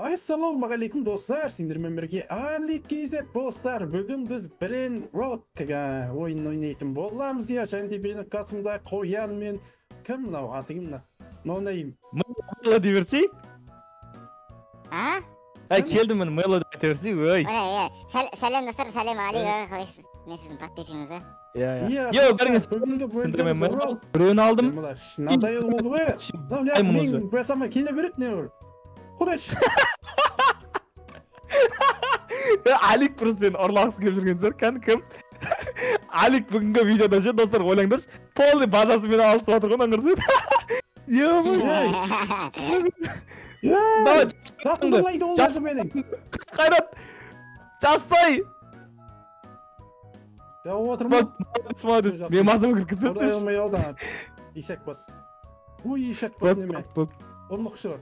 Ассалаумағалейкум достар, сендермен бірге Али KZ достар. Бүгін біз Brainrot ойын ойнайтын боламыз. Я және де менің қасымда Қоян мен кім мынау, аты кім мына? Мынау Мело дей берсей? А? Әй, келдім мен, Мело деп айта берсей, ой. Ой, сәлем достар, сәлем Али, қалайсың? Мен сіздің подписчигіңіз, ә? Иә, иә. Йо, бәріңіз бүгінгі сендермен Мело. Біреуін алдым. Мынандай болды ғой. Мынау мен бір келе береді не бар? Құраш. Алик просто сені ұрлағысы келіп жүрген шығар, кәні кім? Алик бүгінгі видеода ше, достар, ойлаңдаршы, полный базасымен алысып жатыр ғой, мынаны көрсет. Ё-моё. Давай, затымды ұрлайды ол өзі менің. Қайрат, жапсай. Жауып отырмын. Молодец, молодец. Мен мазам кіріп кетті. Ұрлай алмай алды. Ишак бас. Ой, ишак бас неме. Ұрлықшы.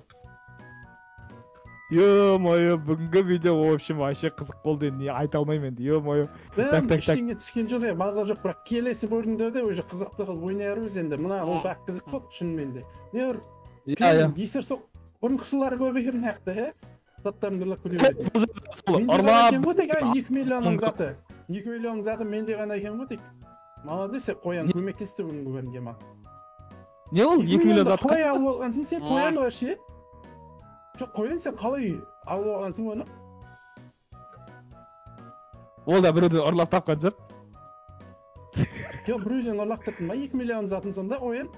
Ё-моё, бүгінгі видео, в общем, вообще қызық болды, енді айта алмаймын енді, ё-моё. Так, так, так. Ештеңе түскен жоқ, базар жоқ, бірақ келесі бөлімдерде уже қызықты қылып ойнармыз енді. Мына ол бақ қызық болды шынымен де. Не бір Иә, иә. Есерсоқ ұрлықшылар көп екен мына жақта, ә? Заттарымды ұрлап кете береді. Ұрлап. Менде ғой тек 2 миллионның заты. 2 миллионның заты менде ғана екен ғой тек. Молодец, Қоян көмектесті бүгінгі бөлімге маған. Не ол 2 миллион зат? Қалай алып алғансың сен, Қоян вообще? Жоқ, Қоян сен қалай алып алғансың оны? Ол да біреуден ұрлап тапқан шығар. Жоқ, біреуден ұрлап таптың ба 2 миллион затын сонда, Қоян?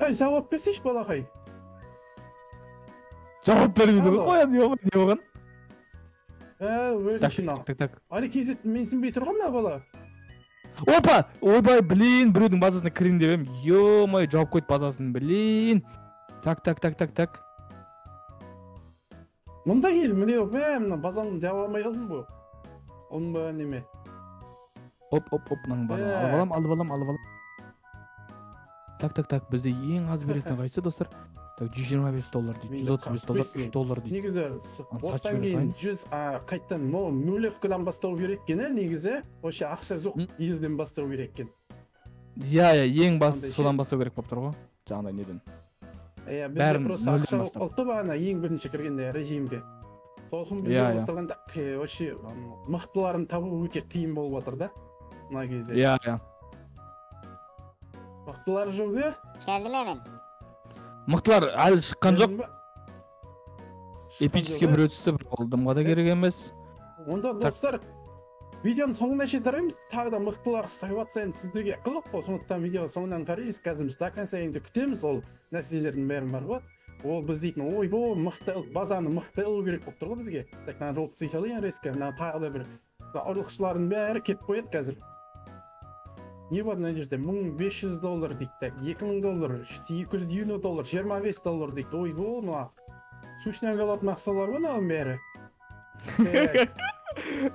Әй, жауап берсейші, балақай. Жауап бермейді ғой, Қоян, не болған? Өзі үшін ал. Так, так. Али KZ менсінбей тұр ғой мына бала. Опа! Ойбай, блин, біреудің базасына кірейін деп едім. Ё-моё, жауып қойды базасын, блин. Так, так, так, так, так. Мұнда кел, міне, мына базаны жаба алмай қалдым ғой. Оның ба неме? Оп, оп, оп, мынаның барлығын алып алам, алып алам, алып алам. Так, так, так, бізде ең аз беретін қайсысы, достар? Так, 125 доллар дейді, 135 доллар, 3 доллар дейді. Негізі, осыдан кейін 100, қайттан, нулевкадан бастау керек екен, негізі, вообще ақша жоқ елден бастау керек екен. Иә, иә, ең басты содан бастау керек болып тұр ғой, жаңағыдай неден. Иә, бізде просто ақша болып қалды бағана ең бірінші кіргенде режимге. Сосын бізде басталғанда вообще мықтыларын табу өте қиын болып жатыр да мына кезде. Иә, иә. Мықтылар жоқ, иә? Келдім мен. Мықтылар әлі шыққан жоқ. Эпический біреу түсті, бірақ ол дымға да керек емес. Онда достар, видеоның соңына шейін қараймыз, тағы да мықтылар сайлатса енді сіздерге қызық қой, сондықтан видео соңынан қараймыз. Қазір біз до конца енді күтеміз ол нәрселердің бәрін бар ғой. Ол біз дейтін, ойбой, мықты базаны мықты алу керек болып тұр ғой бізге. Так, мына жолып түсе салайын резко, мына тағы да бір ұрлықшылардың бәрі келіп қояды қазір. Не бар мына жерде? 1500 доллар дейді, так, 2000 доллар, 250 доллар, 25 доллар дейді. Ойбой, мына сушняк алатын ақшалар ғой мынаның бәрі.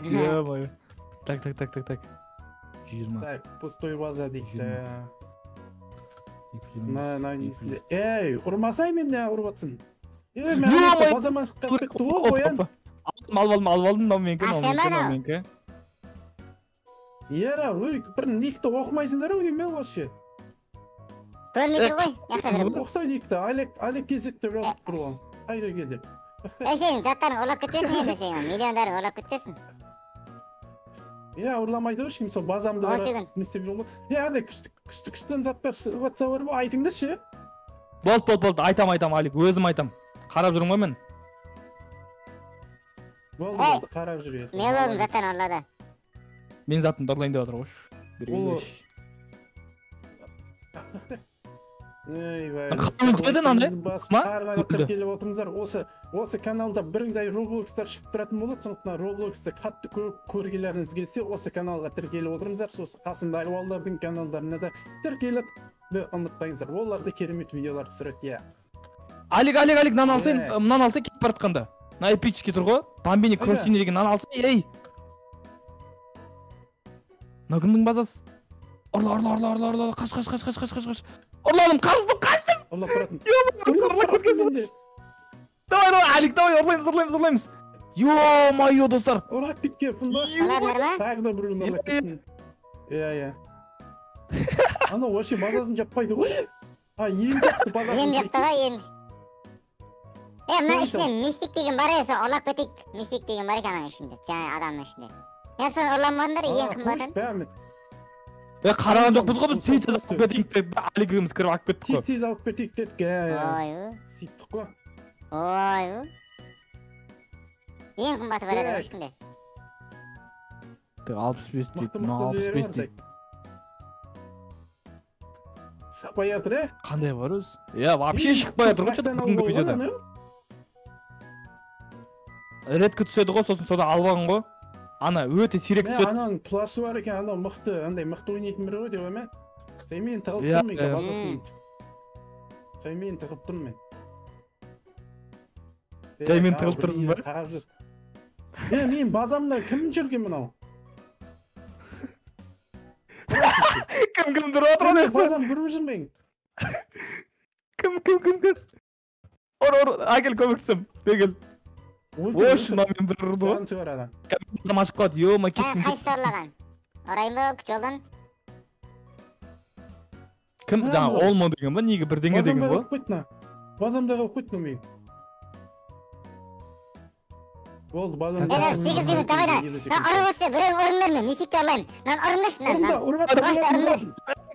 Ё-моё. Так, так, так, так, так. 120. Так, пустой база дейді. Мына несінде. Ей, ұрмасай мен не ұрып атсың? Ей, мен базама шығып кетті ғой, Қоян. Алып алдым, алып алдым, мынау менікі, мынау менікі, мынау менікі. Ера, өй, бір никті оқымайсыңдар ау деймін вообще. Көрмей тұр ғой, жақсы бір. Оқсай никті, Алек KZ деп жазып тұр ғой. Айреге деп. Ей, сенің заттарың ұрлап кетпесін енді сенің, миллиондарың ұрлап кетпесін. Иә, ұрламайды ғой ешкім, сол базамды не істеп жүр ғой. Е, андай күшті күштен зат бар, ватса бар ғой, айтыңдаршы. Болды, болды, болды, айтам, айтам, Алик, өзім айтам. Қарап жүрмін ғой мен. Болды, болды, қарап жүр. Мелоның заттарын ұрлады. Мен затымды ұрлайын деп жатыр ғой. Ол. Ей, қайдан андай? Тіркеліп отырыңыздар. Осы каналда бірыңғай Robloxтар шығып тұратын болады. Сондықтан Robloxты қатты көп көргілеріңіз келсе, осы каналға тіркеліп отырыңыздар. Сосын қасындағы балалардың каналдарына да тіркеліп ұмытпаңыздар. Олар да керемет видеолар түсіреді, иә. Алик, Алик, Алик, мынаны алсай, мынаны алсай кетіп бара жатқанда. Мына эпический тұр ғой. Бамбини Кроссини деген мынаны алсай, ей. Мынау кімнің базасы? Ұрла, ұрла, ұрла, ұрла, ұрла, қаш, қаш, қаш, қаш, қаш, қаш, қаш. Ұрладым, қаштым, қаштым. Ұрлап баратын. Ұрлап кеткенсің. Давай, давай, Алик, давай, ұрлаймыз, ұрлаймыз, ұрлаймыз. Ё-моё, достар. Ұрлап кеткенсің ба? Ұрладыңдар ма? Тағы да біреуін ұрлап кеттің. Иә, иә. Анау вообще базасын жаппайды ғой. А, енді жапты базасын. Енді жапты ғой, енді. Мына ішінде мистик деген бар, сол ұрлап кетейік. Мистик деген бар екен ананың ішінде, жаңа адамның ішінде. Е, соны ұрламадыңдар, ең қымбатын. Қараған жоқпыз ғой біз, тез тез алып кетейік деп Алик екеуміз кіріп алып кеттік қой. Тез тез алып кетейік дедік, иә. Сөйттік қой. Ой. Ең қымбаты бар еді ішінде. 65 дейді, 65 дейді. Шықпай жатыр, е? Қандай бар өзі? Иә, вообще шықпай жатыр ғой что-то бүгінгі видеода. Редко түседі ғой, сосын содан алып алған ғой. Ана өте сирек түседі. Ананың плашы бар екен, анау мықты, андай мықты ойнайтын біреу ғой деп ойма. Жаймен тығылып тұрмын мен базасын. Жаймен тығылып тұрмын мен. Жаймен тығылып тұрсың ба? Қарап жүр. Е, мен базамда кім жүрген мынау? Кім кім тұрып отыр ана жақта? Базам көріп жүрмін мен. Кім кім кім кім? Ұр, ұр, әкел көмектесем. Бегел. Ош, мына мен бір ұрды ғой. Жан шығар ана. Базам ашып қалады, ё-ма, кеттім. Қайсысы ұрлаған? Ұрайын ба жолдан? Кім? Жаңа Олмо деген ба? Неге бірдеңе деген ғой? Базамда қалып кетті мен. Болды, базамда. 8 секунд, давай, давай. Мына ұрып отырса, біреуін ұрыңдар мен, мистикті ұрлаймын. Мынаны ұрыңдаршы, мынаны. Ұрыңдар.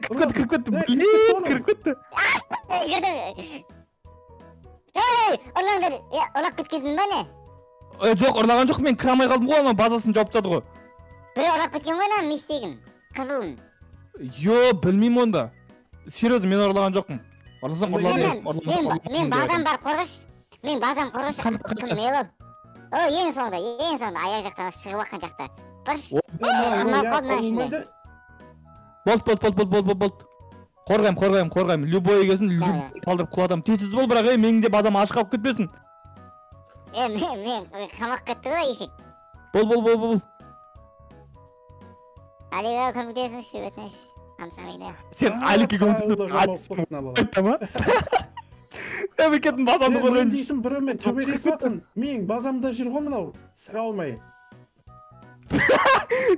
Кіріп кетті, кіріп кетті. Блин, кіріп кетті. Кірді. Ей, ұрлаңдар. Ұрлап кеткенсің ба не? Жоқ, ұрлаған жоқ, мен кіре алмай қалдым ғой, ана базасын жауып тастады ғой. Біреу ұрлап кеткен ғой ана мистигін, қызылын. Йо, білмеймін онда. Серьезно, мен ұрлаған жоқпын. Ұрласам ұрлаған. Мен базам бар, қорғыш. Мен базам қорғыш. Кім мело? О, ең соңында, ең соңында аяқ жақтан шығып аққан жақта. Барш. Қамалып қалдым мына ішінде. Болды, болды, болды, болды, болды, болды. Қорғаймын, қорғаймын, қорғаймын. Любой келсін, талдырып құлатамын. Тез бол, бірақ, ей, менің де базам ашық қалып кетпесін. Мен қамақ кетті ғой ешек. Бол, бол, бол, бол. Алиға көмектесіңізші, өтініш. Амсамайды. Сен Аликке көмектесіп айтта ма? Мен кеттім, базамды қорғайын. Мен дейтін біреумен төбелесіп жатырмын. Менің базамда жүр ғой мынау, сыра алмай.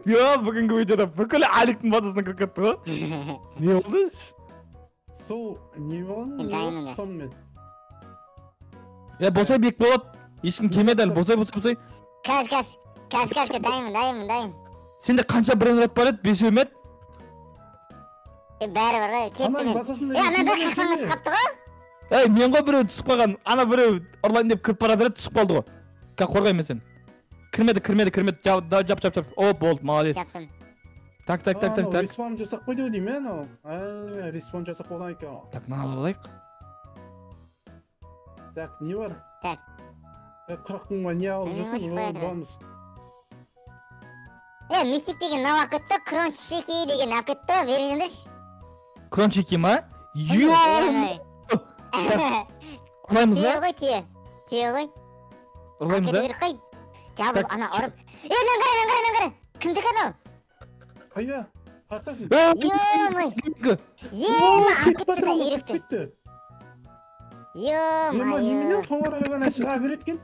Йо, бүгінгі видеода бүкіл Аликтің базасына кіріп кетті ғой. Не болды? Сол не болды? Сонымен. Босай бек болады. Ешкім келмеді әлі, босай, босай, босай. Каз, каз, каз, каз, дайынмын, дайынмын, дайын. Сенде қанша брейнрот бар еді? 5 ме еді? Бәрі бар ғой, кеттім мен. Ана бір қақпанға түсіп қапты ғой. Ей, мен ғой біреу түсіп қалған. Ана біреу ұрлайын деп кіріп бара жатыр, түсіп қалды ғой. Қазір қорғаймын мен сені. Кірмеді, кірмеді, кірмеді. Жап, жап, жап, жап. О, болды, молодец. Жаптым. Так, так, так, так, так. Респаун жасап қойды деймін, анау. Респаун жасап қойған екен. Так, мынаны алып алайық. Так, не бар? Так. 40 мыңға не алып жүрсің, ол боламыз. Мистик деген мынау алып кетті, кроншики деген алып кетті, беріңдерші. Кроншики ма? Йо! Ұрлаймыз ба? Түйе ғой, түйе. Түйе ғой. Ұрлаймыз ба? Жабыл, ана ұрып. Мынаны қара, мынаны қара, мынаны қара. Кімдікі анау? Қайда? Қартасың? Ё-май. Ё-ма, алып кетті үйректі. Ё-май. Неменен соңыра ғана шыға береді екен?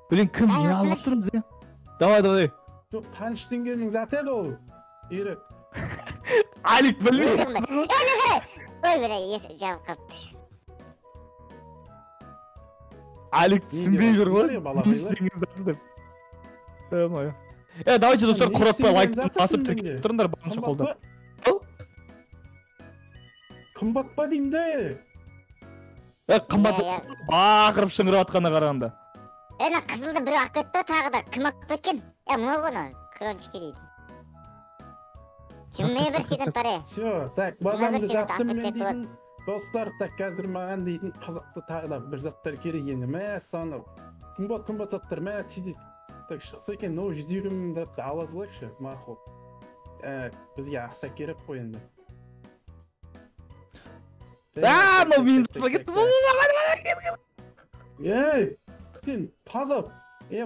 Блин, кім не алып тұрмыз, е? Давай, давай. Жоқ, қаныш теңгенің заты еді ол. Үйрек. Алик білмейді. Ой, бля, жабып қалыпты. Алик түсінбей жүр ғой. Қаныш теңгенің заты деп. Давайте, достар, құртпай лайк басып тіркеліп тұрыңдар, барынша қолдап. Қымбат па деймін де? Қымбат бақырып шыңғырып атқанына қарағанда. Ана қызылды біреу алып кетті, тағы да кім алып кеткен? Мынау ғой анау, крончики дейді. 21 секунд бар, е. Всё, так, базамды жаптым мен дейтін. Достар, так, қазір маған дейтін қызықты тағы да бір заттар керек енді. Мә, саны қымбат қымбат заттар, мә, тиді. Так, шықса екен, мынау 150 мыңдап ала салайықшы, мақұл. Бізге ақша керек қой енді. Мынау менің затыма кетті. Ей, сен таза. Ей,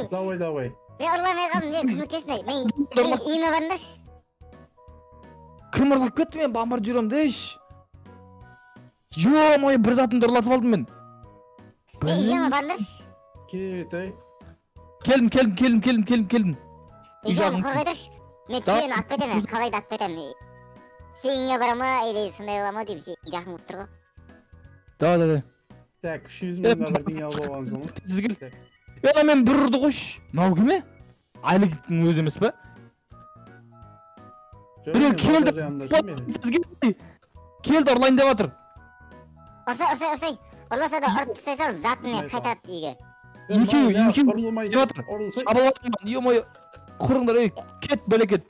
давай, давай. Мен ұрламай қалдым, мен көмектесін. Мен үйіме барыңдаршы. Кім ұрлап кетті, мен бамбар жүремін дейші. Ё-моё, бір затымды ұрлатып алдым мен. Мен үйіме барыңдаршы. Кет, ей. Келдім, келдім, келдім, келдім, келдім, келдім. Үй жағын қорғай тұршы. Мен түйені алып кетемін, қалай да алып кетемін. Сенге бара ма, или сондай бола ма деймін, сен жақын болып тұр ғой. Давай, давай. Так, 300 мыңға бірдеңе алып алғансың ғой. Тез кел. Е, мен бір ұрды қойшы. Мынау кім е? Аликтің өзі емес па? Біреу келді. Келді, ұрлайын деп жатыр. Ұрсай, ұрсай, ұрсай. Ұрласа да ұрып тастай сал, затымен қайтады үйге. Екеуі, екеуі істеп жатыр. Шабылып жатыр, ё-моё. Құрыңдар, ей, кет, бәлекет.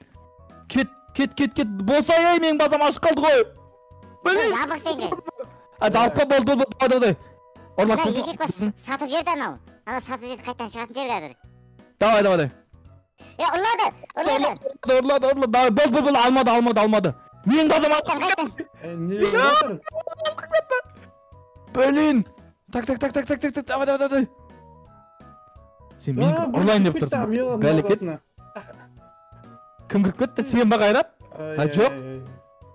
Кет, кет, кет, кет. Босай, ей, менің базам ашық қалды ғой. Блин. Жабық сенге. А, жабық па, болды, болды, давай, давай. Ұрлап кетті. Ешек бас сатып жіберді анау. Анау сатып жіберіп қайтадан шығатын жер қазір. Давай, давай, давай. Е, ұрлады, ұрлады. Ұрлады, ұрлады, давай, болды, болды, алмады, алмады, алмады. Менің базам ашық кетті. Не жатыр? Ашық кетті. Блин. Так, так, так, так, так, так, давай, давай, давай. Сен мені ұрлайын деп тұрсың. Бәлекет. Кім кіріп кетті? Сен ба, Қайрат? А, жоқ.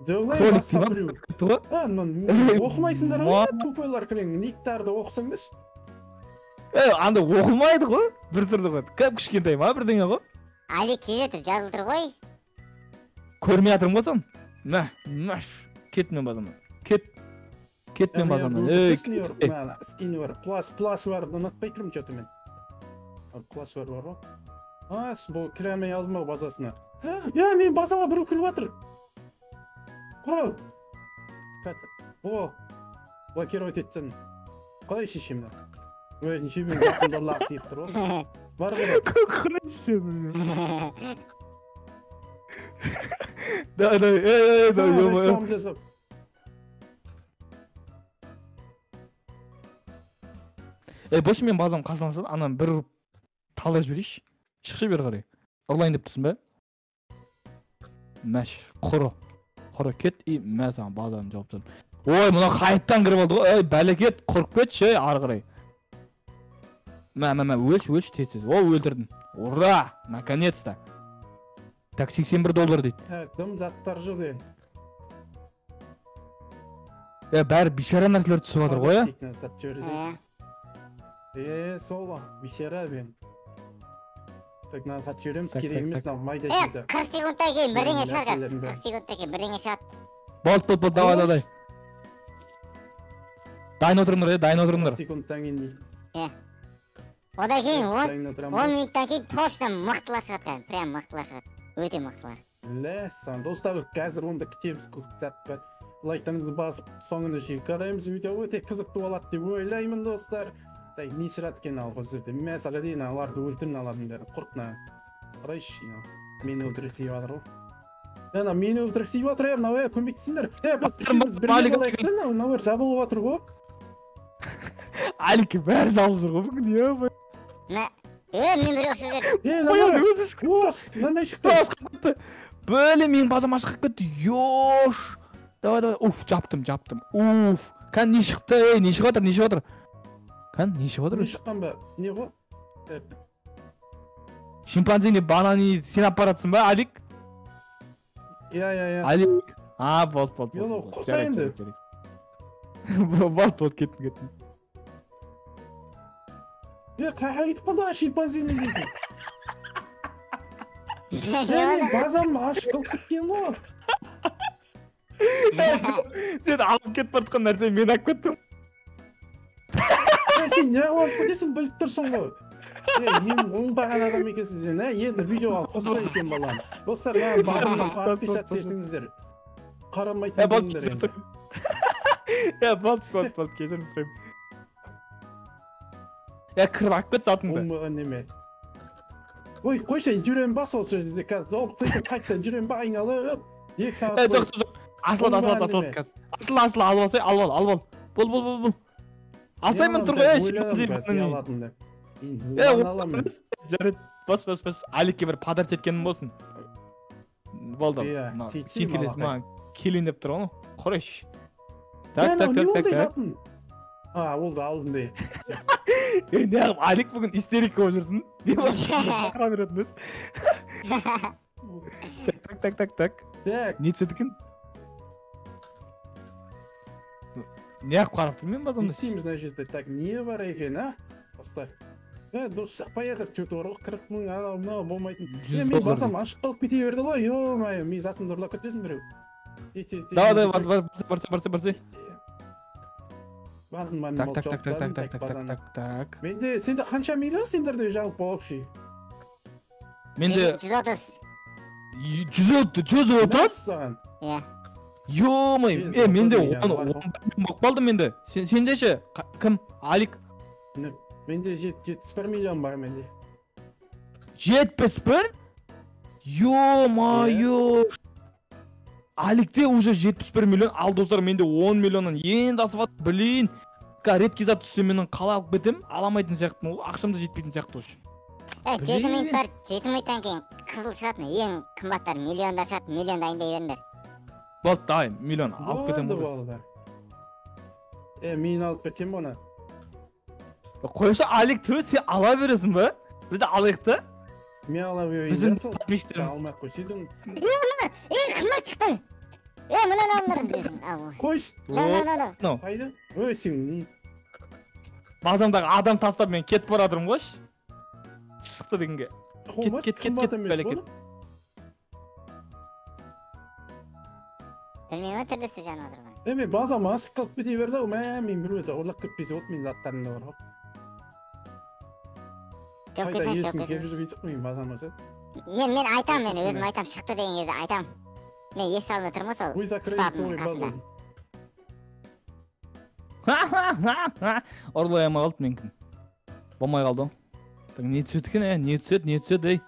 Жоқ, басқа біреу. А, оқымайсыңдар ғой, тупойлар кілең, никтарды оқысаңдаршы. Е, анда оқылмайды ғой, бір түрлі ғой. Кіп кішкентай ма, бірдеңе ғой? Али кезетіп жазылып тұр ғой. Көрмей жатырмын ғой соны. Мә, мәш, кет мен базамнан. Кет. Кет мен базамнан. Ей, скин бар, плас, плас бар, ұнатпай тұрмын что-то мен. Плас бар бар ғой. А, бұл кіре алмай алдым ау базасына. Я, мен базаға біреу кіріп жатыр. Құрау. О, блокировать етсін. Қалай шешемін? Өзінше мен затымды ұрлағысы келіп тұр ғой. Бар ғой. Қалай шешемін? Давай, давай, ей, давай, ё-моё. Ей, больше мен базам қазыланса, анан бір ұрып талдырып жіберейінші. Шықшы бері қарай. Ұрлайын деп тұрсың ба? Мәш, құры. Құры кет, и мә саған базаны жауып тастадым. Ой, мынау қайттан кіріп алды ғой. Ей, бәлекет, құрып кетші, ей, ары қарай. Мә, мә, мә, өлші, өлші, тез, тез. О, өлтірдім. Ура, наконец-то. Так, 81 доллар дейді. Так, дым заттар жоқ енді. Е, бәрі бейшара нәрселер түсіп жатыр ғой, ә? Е, сол, бейшара мен. Так, мынаны сатып жібереміз, керек емес, мынау майда жейді. 40 секундтан кейін бірдеңе шығады. 40 секундтан кейін бірдеңе шығады. Болды, болды, болды, давай, давай. Дайын отырыңдар, дайын отырыңдар. 40 секундтан кейін дейді. Е. Одан кейін 10 минуттан кейін точно мықтылар шығады, прям мықтылар шығады. Өте мықтылар. Ләссан, достар, қазір онда күтеміз, қызық зат бар. Лайктарыңызды басып, соңына шейін қараймыз. Видео өте қызықты болады деп ойлаймын, достар. Так, не шығады екен ал бұл жерде? Мәселе дейін, аларды өлтірін аладым бәрін. Құртына. Қарайшы, мені өлтіргісі келіп жатыр ғой. Ана, мені өлтіргісі келіп жатыр, мынау, көмектесіңдер. Е, біз үшеуміз бірге болайық та, мынау жабылып жатыр ғой. Алик бәрі жабылып жүр ғой бүгін, ё-моё. Мә, мен біреу ұшып жүр. Е, мынандай, мынандай шықты. Бөле, менің базам ашық кетті. Ёш. Давай, давай. Уф, жаптым, жаптым. Уф. Кән не шықты, ей, не шығып жатыр, не шығып жатыр? Кән не шығып жатыр? Не шыққан ба? Не ғой? Шимпанзини, банани, сен алып баратсың ба, Алик? Иә, иә, иә. Алик. А, болды, болды. Мен қоса енді. Болды, болды, кеттім, кеттім. Е, қайға кетіп қалды шимпанзини дейтін? Е, мен базам ашық қалып кеткен ғой. Сен алып кетіп бара жатқан нәрсені мен алып кеттім. Сен не алып кетесің, біліп тұрсың ғой. Е, оңбаған адам екенсің сен, ә? Енді видеоға қоспаймын сен баланы. Достар, маған барлығына подписаться етіңіздер. Қарамайтын болыңдар енді. Е, болды, болды, болды, кешірім сұраймын. Е, кіріп алып кет затыңды. Оңбаған неме. Ой, қойшы, жүремін ба сол сөзді. Қазір жауып тастайсың, қайтадан жүремін ба айналып. 2 сағат. Е, жоқ, жоқ. Ашылады, ашылады, ашылады қазір. Ашылды, ашылды, алып алсай, алып ал, алып ал. Бол, бол, бол, бол. Алсаймын тұр ғой, шимпанзе. Алатын деп. Е, жарайды, бас, бас, бас. Аликке бір подарок еткенім болсын. Болды. Сен келесің, маған келейін деп тұр ғой. Құрыш. Так, так, так, так. А, ол да алдым де. Е, неғып Алик бүгін истерика болып жүрсің? Не бақыра беретін өз? Так, так, так, так. Так. Не түседі екен? Неғып қарап тұрмын мен базамда? Не істейміз мына жерде? Так, не бар екен, а? Достар. Е, дос шықпай жатыр, что-то бар ғой, 40 мың, анау, мынау болмайтын. Е, мен базам ашық қалып кете берді ғой, ё-моё, мен затымды ұрлап кетпесін біреу. Давай, давай, бар, бар, бар, бар, бар. Бардым, Так, так, так, так, так, так, так, так, так. Менде, сенде қанша миллион сендерде жалпы общий? Менде 130. 130? Иә. Ё-моё, менде 10 болып қалды менде. Сенде ше? Кім? Алик. Менде 71 миллион бар менде. 71? Ё-моё. Аликте уже 71 миллион. Ал достар, менде 10 миллионнан енді асып жатыр. Блин. Редкий зат түссе менің қалай алып кетемін? Ала алмайтын сияқтымын ғой, ақшам да жетпейтін сияқты уже. 7 минут бар, 7 минуттан кейін қызыл шығады, ең қымбаттар миллиондар шығады, миллион дайындай беріңдер. Болды, давай, миллион алып кетемін ғой. Мен алып кетемін оны. Қойшы, Алик, түбі сен ала бересің ба? Біз де алайық та. Мен ала берейін. Біздің подписчиктеріміз. Алмай қойсайдың. Қымбат шықты. Мынаны алыңдар десің. Қойшы. На. Қайда? Ой, сен не? Базамдағы адам тастап мен кетіп бара жатырмын қойшы. Шықты дегенге. Кет, кет, кет, бәлекет. Білмеймін, түрлісі жанып отыр ғой. Мен базам ашық қалып кете берді ғой, мә, мен біреу ұрлап кетпесе болды, менің заттарымды бар ғой. Жоқ, Қайта кетсеңші, ешкім жоқ, келіп кетсеңші. жүрген жоқ, менің базам осы. Мен айтам, мен өзім айтам, шықты деген кезде айтам. Мен ес алдында тұрмын сол. Вы закрыли свой базар. Ұрлай алмай қалды менікін. Болмай қалды. Так, не түседі екен, не түседі, не түседі, ей.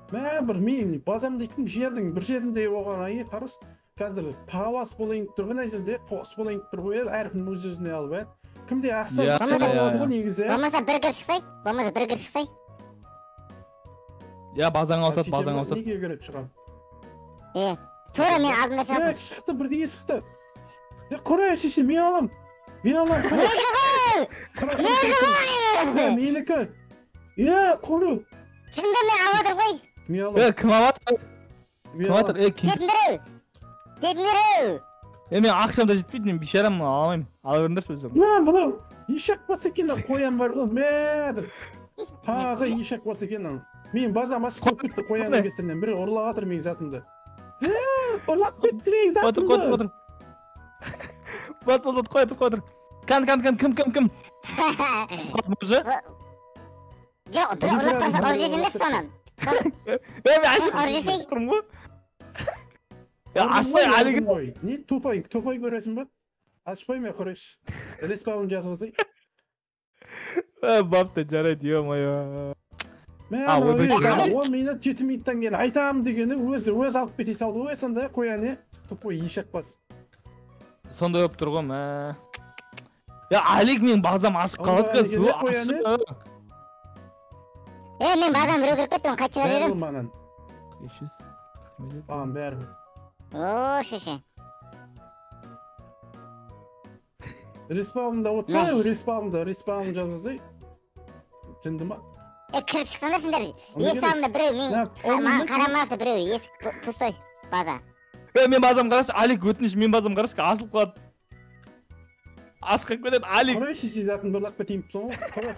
Мә, бір мен базам дейтін жердің бір жерінде болған ай, қарыз. Қазір талас болайын тұр ғой, нәрседе, қос болайын тұр ғой, әркім өз өзіне алып, ә. Кімде ақша болады ғой негізі, ә? Болмаса бір кіріп шықсай, болмаса бір кіріп шықсай. Я, базаң ауысады, базаң ауысады. Неге кіріп шығам? Тура мен алдымда шығасың. Шықты, бірдеңе шықты. Құрай, шеше, мен алам. Мен алам, құрай. Менікі! Менікі! Құры. Шынында мен алып отыр ғой. Мен алам. Кім алып жатыр? Кім алып жатыр? Кетіңдер-ау! Кетіңдер-ау! Мен ақшам да жетпейді, мен бейшарамын, ала алмаймын. Ала беріңдерші өздерің. Мә, мынау ешек бас екен, қоян бар ғой, мә деп. Таза ешек бас екен. Мен базам ашық болып кетті қоянның кесірінен. Бірі ұрлап жатыр менің затымды. Ұрлап кетті менің затымды. Отыр, отыр. Бат, бат, қой тұр, қой тұр. Кан, кан, кан, кім, кім, кім? Қосмұжы? Жоқ, бір ұрлап қалса, ұрып жесеңдер соны. Мен ашық Ұрып жесей. тұрмын ғой. Ашпай, Алик. Не, тупой, тупой көресің ба? Ашпай мен құрыш. Респаун жазғызай. Бапты, жарайды, ё-моё. Мә, 10 минут, 7 минуттан кейін айтам дегені өзі алып кете салды ғой, сондай қоян, тупой ешек бас. Сондай болып тұр ғой, мә. Я, Алик, мен базам ашық қалады қазір. Ашық. Мен базам біреу кіріп кетті, оны қайтып шығара беремін. Маған. Маған бәрібір. О, шеше. Респаунда отырсай, респаунда, респаун жазғызай. Түсінді ма? Кіріп шықсаңдар сендер. Есік алдында біреу, мен маған қарамаса біреу, есік пустой база. Мен базам қарашы, Алик, өтініш, мен базам қарашы, асылып қалады. Асқып кетеді, Алик. Құрай шеше затын ұрлап кетейін соң, құрай.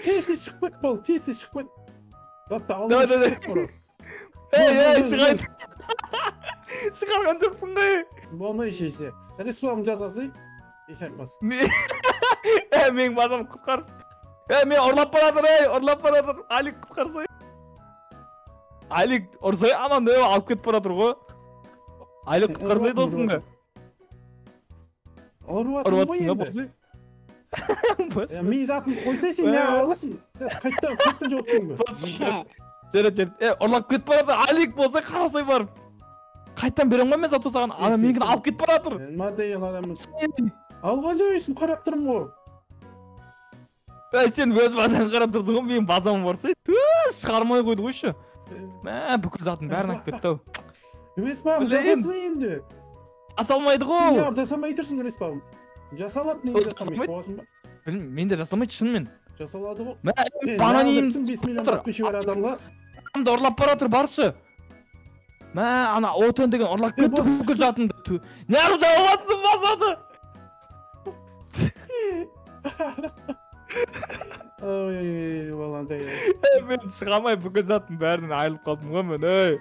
Тез тез шығып кет, бол, тез тез шығып кет. Затты алдын шығып кет, құрай. Ей, шығайын. Шығарған жоқсың ғой. Болмай шеше. Респаун жазғызай, ешек бас. Менің базам құтқарсын. Мен ұрлап баратыр, ей, ұрлап баратыр. Алик, құтқарсай. Алик, ұрсай, аман, алып кетіп баратыр ғой. Алик, құтқарсай досыңды. Ұрып атырмын ғой енді. Мен затын қойсай, сен не аласың? Қайта, қайта жауап бердің бе? Жарайды, жарайды. Ұрлап кетіп баратыр. Алик болса, қарасай барып. Қайттан берем ғой мен заты саған. Ана менікін алып кетіп баратыр. Мадейін адамын. Алған жоқсың, қарап тұрмын ғой. Сен өз базаңа қарап тұрсың ғой, менің базам барса, шығармай қойды қойшы. Мә, бүкіл затын бәрін алып кетті ау. Респаун жасасын енді. Жасалмайды ғой. Не, жасамай тұрсың респаун. Жасалады, неге жасалмайды, боласың ба? Білмеймін, менде жасалмайды шынымен. Жасалады ғой. Мә, банан 5 миллион подписчик бар адамға. Адамды ұрлап бара жатыр, баршы. Мә, ана Отон деген ұрлап кетті бүкіл затымды. Неғып жауып жатсың базаны? Ой, баландай. Мен шыға алмай бүкіл заттың бәрінен айырылып қалдым ғой мен, ей.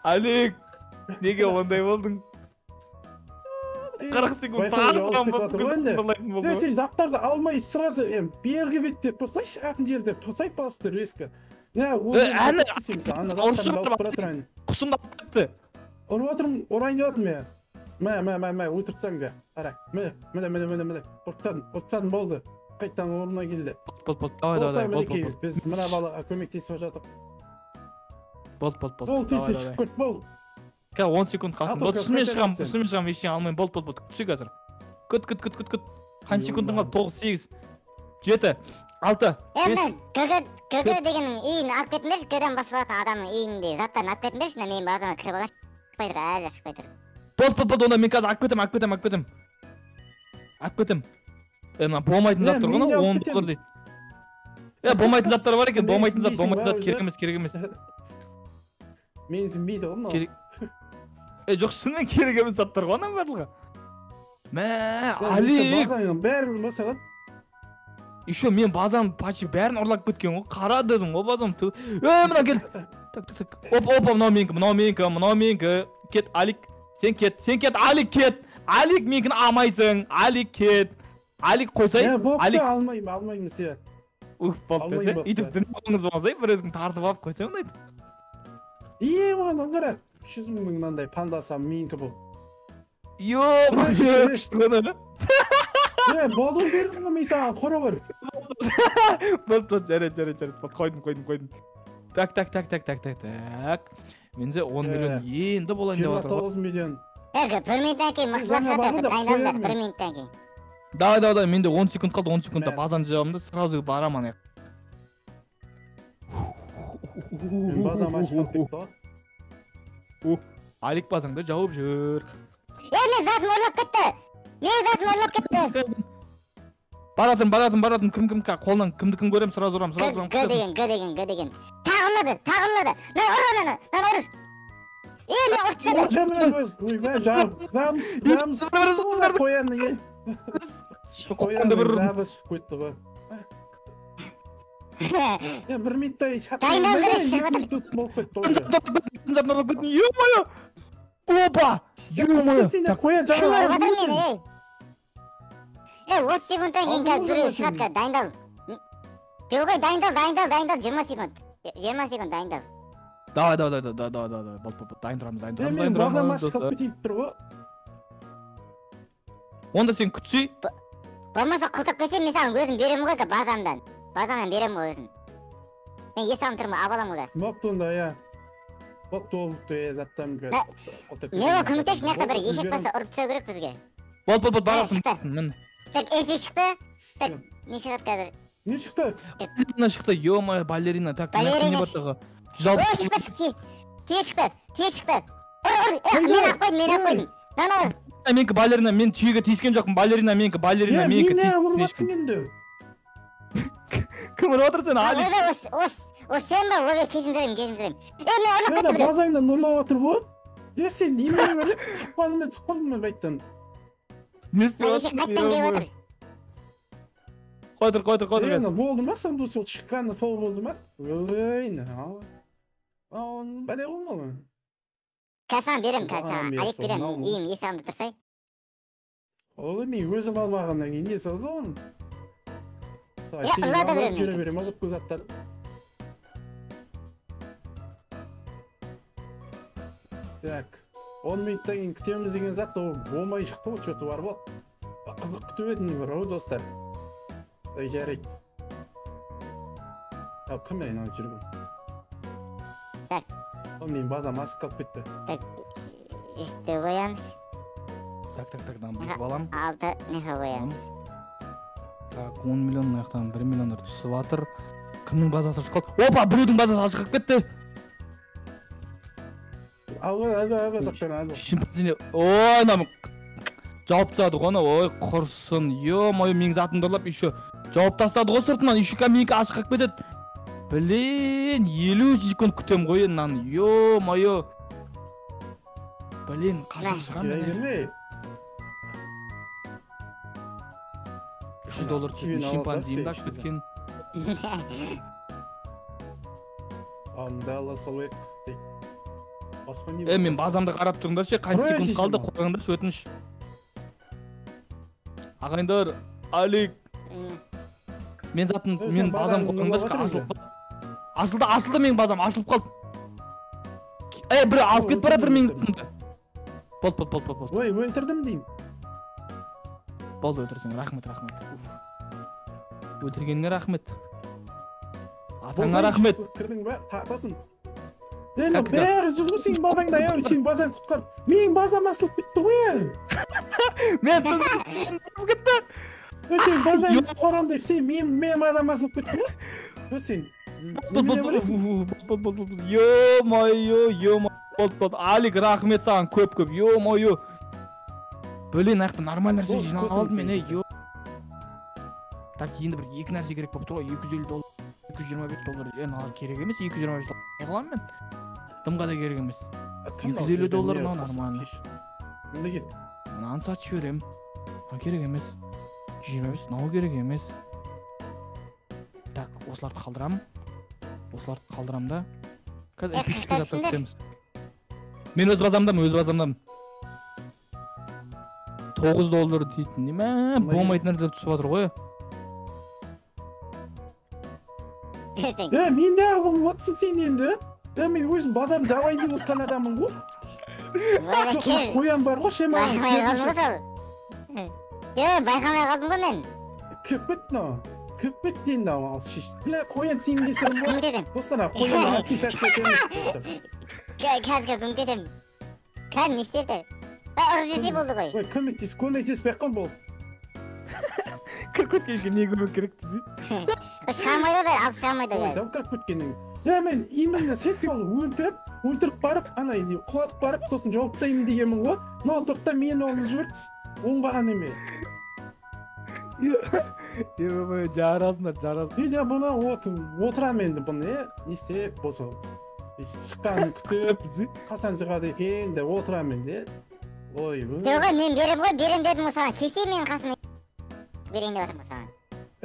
Алик, неге ондай болдың? 40 секунд тағы ғой. Сен заттарды алмай сразу бергі бетте тұрсай, шығатын жерде тұрсай басты резко. Әні, құсымды алып кетті. Ұрып отырмын, ұрайын деп жатырмын мен. Мә, мә, мә, мә, өлтіріп тастадым бе. Қара, міне, міне, міне, міне, міне. Ұрып тастадым, ұрып тастадым, болды. Қайтадан орнына келді. Болды, болды, давай, давай, болды, болды. Біз мына балаға көмектесіп жатырмық. Болды, болды, болды. Бол, тез тез шығып кет, бол. Қазір 10 секунд қалсын. Болды, шынымен шығамын, шынымен шығамын, ештеңе алмаймын. Болды, болды, болды. Күтші қазір. Күт, күт, күт, күт, күт. Қанша секундың қалды? 9, 8, 7, 6, 5. ГГ дегеннің үйін алып кетіңдерші, Г-дан басталатын адамның үйінде заттарын алып кетіңдерші, менің базама кіріп алған шықпай тұр, әлі шықпай тұр. Болды, болды, болды, онда мен қазір алып кетемін, алып кетемін, алып кетемін. Алып кетемін. Мына болмайтын зат тұр ғой, 10 доллар дейді. Болмайтын заттар бар екен, болмайтын зат, болмайтын зат керек емес, керек емес. Менсінбейді ғой мынау. Жоқ, шынымен керек емес заттар ғой ананың барлығы. Мә, Алик. Базаның бәрі болса. Еще мен базам почти бәрін ұрлап кеткен ғой. Қара дедім ғой базам. Мына кел. Так, так, так. Опа, опа, мынау менікі, мынау менікі, мынау менікі. Кет, Алик. Сен кет, сен кет, Алик кет. Алик менікін алмайсың. Алик кет. Алик қойсай. Алик алмаймын, алмаймын сен. Уф, болды десе. Үйтіп дін қолыңыз болмаса, біреудің тартып алып қойсай ондайды. Е, оған қара. 300 мың мынандай пандасы менікі бұл. Йо, күшті ғой. Болды, бердім ғой мен саған, қора қор. Болды, болды, жарайды, жарайды, жарайды. Қойдым, қойдым, қойдым. Так, так, так, так, так, так, так. Менде 10 миллион енді болайын деп жатыр. 29 миллион. Бір минуттан кейін мықтылар шығады, дайындалыңдар, бір минуттан кейін. Давай, давай, давай, менде 10 секунд қалды, 10 секундта базаны жабамын да, сразу барамын ана. Базам ашып қалып кетті ғой. Алик базаңды жауып жүр. Мен затым ұрлап кетті. Мен затым ұрлап кетті. Баратын, баратын, баратын, кім кім қолынан кімді кім көрем, сразу ұрам, сразу ұрам. Г деген, Г деген, Г деген. Тағы ұрлады, тағы ұрлады. Мына ұр ананы, мынаны ұр. Мен ұрып тастадым. Ойбай, жабыс, жабыс. Қоян, қоян жабыс шығып кетті ғой. Бір минуттай болып кетті ғой. Ё-моё! Опа! Ё-моё! Қоян жабыс. 30 секундтан кейін қазір біреу шығады, қазір дайындал. Жоқ, дайындал, дайындал, дайындал, 20 секунд. 20 секунд дайындал. Давай, давай, давай, давай, давай, болды, болды, дайын тұрамыз, дайын тұрамыз, дайын тұрамыз. Базам ашып қалып кетейін тұр ғой. Онда сен күтсей. Болмаса құлтап кетсем, мен саған өзім беремін ғой базамдан. Базамнан беремін ғой өзім. Мен ес алып тұрмын, алып аламын ғой. Бопты онда, иә. Бопты, бопты, заттан. Мен ол көмектесші, мына жақта бір ешек болса ұрып тастау керек бізге. Болды, болды, барасың. Міне. Так, эфи шықты. Так, не шығады қазір? Не шықты? Балерина шықты, ё-моё, балерина. Так, балерина. Ой, шықты, шықты. Түйе шықты, түйе шықты. Ұр, ұр, мен ақ қойдым, мен ақ қойдым. Мынаны ұр. Менікі балерина, мен түйеге тиіскен жоқпын. Балерина менікі, балерина менікі. Мені ұрып жатсың енді. Кім ұрып отыр сені, Алик? Ойбай, осы сен ба? Ойбай, кешірім сұраймын, кешірім сұраймын. Мен ұрлап кетті біреу. Базаңнан ұрлап отыр ғой. Сен немене өліп, шықпағанмен түсіп қалдым мен байттан. Не істеп Ешек қайттан келіп отыр. Қой тұр, қой тұр, қой тұр. Болды ма, сен сол шыққаны сол болды ма? Ой, бәле ғой ол. Қазір саған беремін, қазір саған. Алик беремін, үйім есігімді тұрсай. Ол мен өзім алмағаннан кейін не салды оны? Ұрлады біреу. Жүре беремін, азып көз аттар. Так. 10 минуттан кейін күтеміз деген зат ол болмай шықты ғой, что-то бар болды. Қызық күтіп едім бар ғой, достар. Ой, жарайды. Ал кім мынау жүрген? Так. Ол менің базам асып қалып кетті. Так, есті қоямыз. Так, так, так, бүйтіп аламын. 6 неге қоямыз. Так, 10 миллион, мына жақтан 1 миллиондар түсіп жатыр. Кімнің базасы ашық қалды? Опа, біреудің базасы ашық қалып кетті. Алға, алға, алға, сақтан, алға. Шимпанзине, ой, мына жауып тастады ғой, ой, құрсын, ё-моё, менің затымды ұрлап, еще жауып тастады ғой сыртынан, еще менікі ашық қалып кетеді. Блин, 50 секунд күтем ғой енді мынаны, ё-моё. Блин, қашып шығамын мен. $3 түсетін шимпанзиімді алып кеткен. Анда ала салайық дейді. Басқа не? Мен базамды қарап тұрыңдаршы, қанша секунд қалды, қойыңдаршы өтініш. Ағайындар, Алик. Мен затын, мен базам қойыңдаршы, ашылып. Ашылды, ашылды менің базам, ашылып қалды. Бір алып кетіп бара жатыр менің затымды. Болды, болды, болды, болды. Ой, өлтірдім деймін. Болды, өлтірсең, рахмет, рахмет. Өлтіргеніңе рахмет. Атаңа рахмет. Кірдің бе? Тартасың. Енді бәрі жүр ғой сенің базаңда, ей, сен базаңды құтқар. Менің базам асылып кетті ғой. Мен тыңдап кетті. Сен базаңды құтқарам деп, сен менің базам асылып кетті ғой. Сен. Ё-моё, ё-моё. Болды, болды. Алик, рахмет саған көп-көп. Ё-моё. Блин, аяқта нормаль нәрсе жинап алдым мен, ей. Так, енді бір екі нәрсе керек болып тұр ғой. 250 доллар, 225 доллар. Маған керек емес, 225 доллар. Не қыламын мен? Дымға да керек емес. 250 доллар мынау нормально. Неге? Мынаны сатып жіберемін. Мынау керек емес. 125, мынау керек емес. Так, осыларды қалдырамын. Осыларды қалдырамын да. Қазір эпический заттар күтеміз. Мен өз базамдамын, өз базамдамын. 9 доллар дейтін неме? Болмайтын нәрселер түсіп жатыр ғой. Мен де отырсың сен енді. Мен өзім базарым жабайын деп отқан адаммын ғой. Қоян бар ғой, ше маған. Жоқ, байқамай қалдым ғой мен. Кіріп кетті мынау. Кіріп кетті енді ал шеш. Қоян сенің кесірің ғой. Достар, қоянды отписаться етеміз. Қазір көмектесемін. Кән не істеді? Ұрып жесе болды ғой. Ой, көмектес, көмектеспей ақ қой болды. Кіріп кеткенге не көмек керек десе? Шыға алмайды бәрі, алып шыға алмайды бәрі. Ой, кіріп кеткеннен. Мен именно сен сол өлтіріп барып, ана құлатып барып, сосын жауып тастаймын дегенмін ғой. Мынау тұрды да мені алып жіберді. Оңбаған еме. Ё-моё, жарасыңдар, жарасың. Мен бұны отырамын енді бұны, не істеп болса. Шыққанын күтіп, қашан шығады екен деп отырамын енді. Ой, жоқ, мен берем ғой, берем дедім ғой саған. Кесе мен қасына берейін деп жатырмын саған.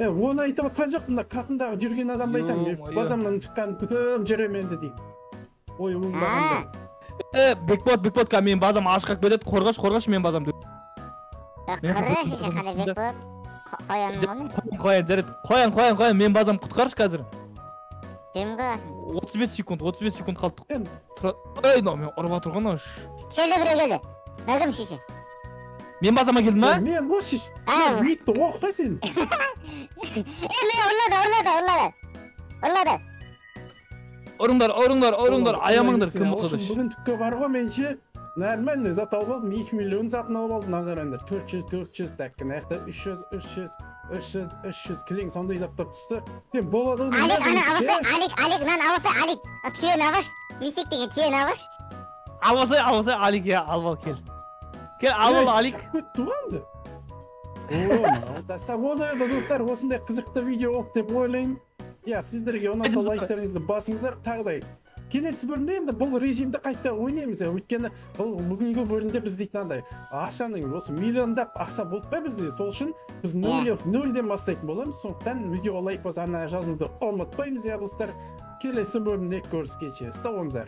Оны айтып отқан жоқпын, мына қасындағы жүрген адамды айтамын. Базамнан шыққанын күтіп жүремін енді деймін. Ой, оңбағанда. Бекболат, Бекболат, мен базам ашық кетеді, қорғаш, қорғаш мен базамды. Қорғаш, қандай Бекболат? Қоянмын ғой мен. Қоян, жарайды. Қоян, қоян, қоян, мен базам құтқаршы қазір. Жүрмін ғой қасында. 35 секунд, 35 секунд қалды. Ей, мынау мен ұрып жатыр ғой мынау. Келді, біреу келді. Мынау кім шеше? Мен базама келдім ба? Мен ғой шеше. Никті оқы сен. Мен ұрлады, ұрлады, ұрлады. Ұрлады. Ұрыңдар, ұрыңдар, ұрыңдар, аямаңдар кім ұтады. Бүгін түкке бар ғой мен ше. Нормально зат алып алдым, 2 миллион затын алып алдым, мына қараңдар. 400, 400, так, мына жақта 300, 300, 300, 300 кілең сондай заттар түсті. Мен болады ғой. Алик, ана аласай, Алик, Алик, мынаны аласай, Алик. Түйені алаш, мистик деген түйені алаш. Аласай, аласай, Алик, я, алып ал, кел. Кел, алып ал, Алик. Кетті ғой енді. О, достар, болды достар, осындай қызықты видео болды деп ойлаймын. Я, сіздерге ұнаса лайктарыңызды басыңыздар, тағыдай. Келесі бөлімде енді бұл режимді қайта ойнаймыз, өйткені бұл бүгінгі бөлімде біз дейтін андай ақшаның осы миллиондап ақша болды па бізде, сол үшін біз нөлден бастайтын боламыз. Сондықтан видеоға лайк басып, арнаға жазылуды ұмытпаймыз, я достар. Келесі бөлімде көріскенше, сау болыңыздар.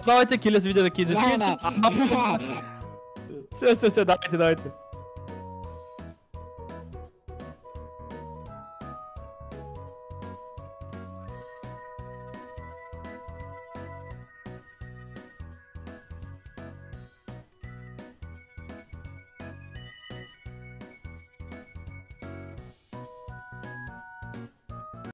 Давайте келесі видеода кездескенше. Все, все, все, давайте, давайте.